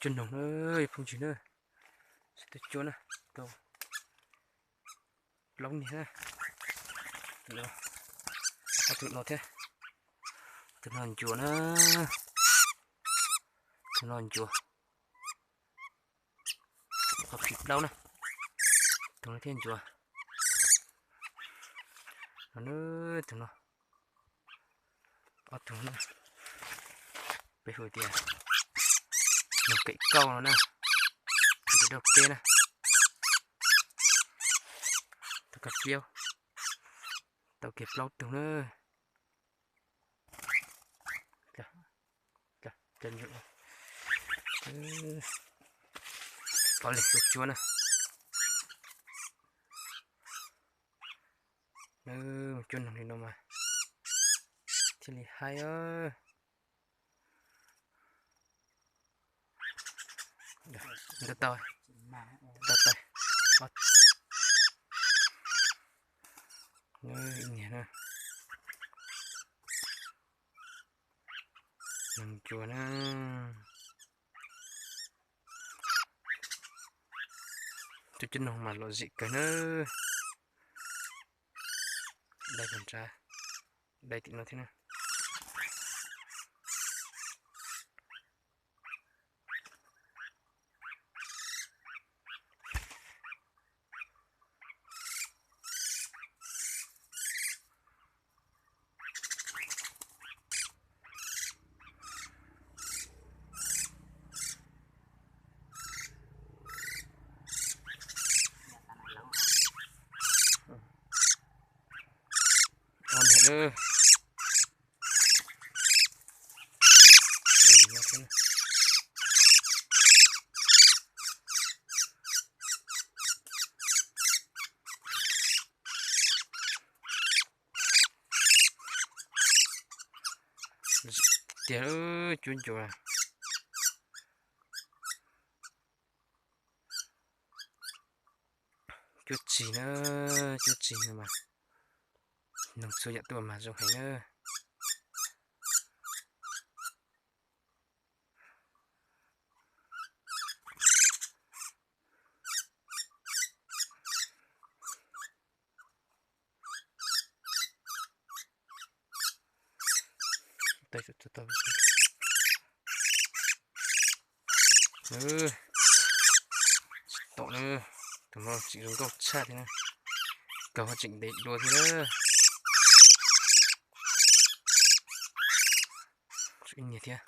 Cuab noog na, phooj ywg na, saib tus cuab na, tau plaub niag na, tus no, ob tug no thiab, tus no ncuav na, tus no ncuav, qhov phim plaub na, tus no thiab ncuav, no na, tus no, ob tug na, peb hu tias noog kem kauj no na, ncuav rau peb na, tau kab pliab, tau kiag plaub tug na. Ob leeg tuaj cuab na. Cuab noog li no mas thiaj li haib. Ntau tau, ntau tau, ib niag na, noog cuav na. Tus cuab noog mas lom zem kawg na. Dai nrad, dai tim no thiab na. Ob niag na. Tiag, cuab ncuav. Cuab txig na, cuab txig no mas noog txhua yam tuaj mas zoo heev na. Tsis tom na, tus no tseem zoo nkauj tshaj thiab na, kaus ho tseem ntev dua thiab na. Tshuav ib niag thiab.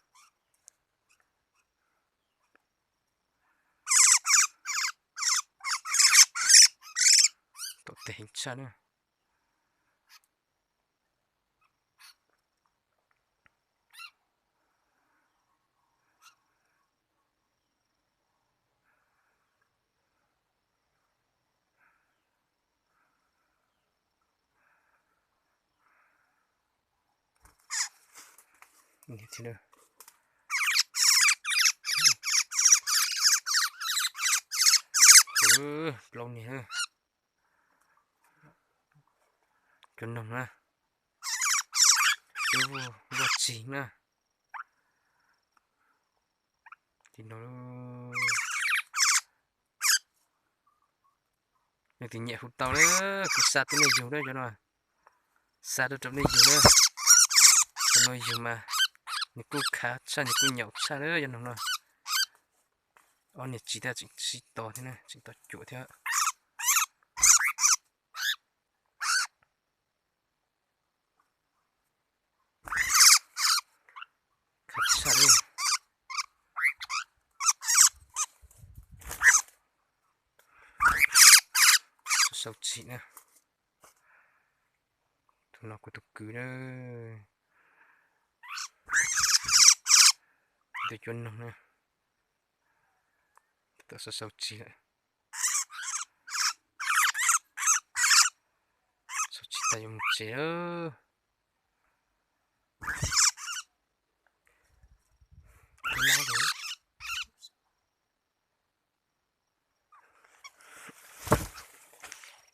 Tom tes heev tshaj na. Plaub niag. Cuab noog na, cuab voj txig na. Tim no nws tus nyiam hu tau na, kuv xa tuaj nej yug na cov no, xa tuaj rau nej yug na. Cov no yug mas nws kuj khav tshaj, nws kuj nyaum tshaj na cov noog no. Ob niag tsis tas tseem sib tos thiab na, tseem tos cuam thiab. Khav tshaj li. Sau txim na. Tus no kuv tus kwv na. Tus cuab noog na. Tus sau sau txim lawm. Sau txim tas yuav mus tsev.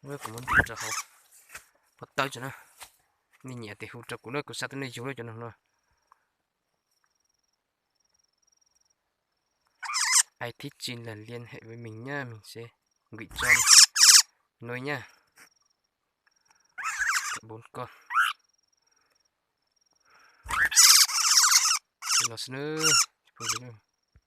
Kuv muab ntim rau hauv pob tawb tso na. Nej nyiam tes hu rau kuv na, kuv xa tuaj nej yug na cov noog no. Ai thib tsis là liên hệ với mình nhá, mình sẽ gửi cho nuôi nhá. Bốn con. Los xwb nawb.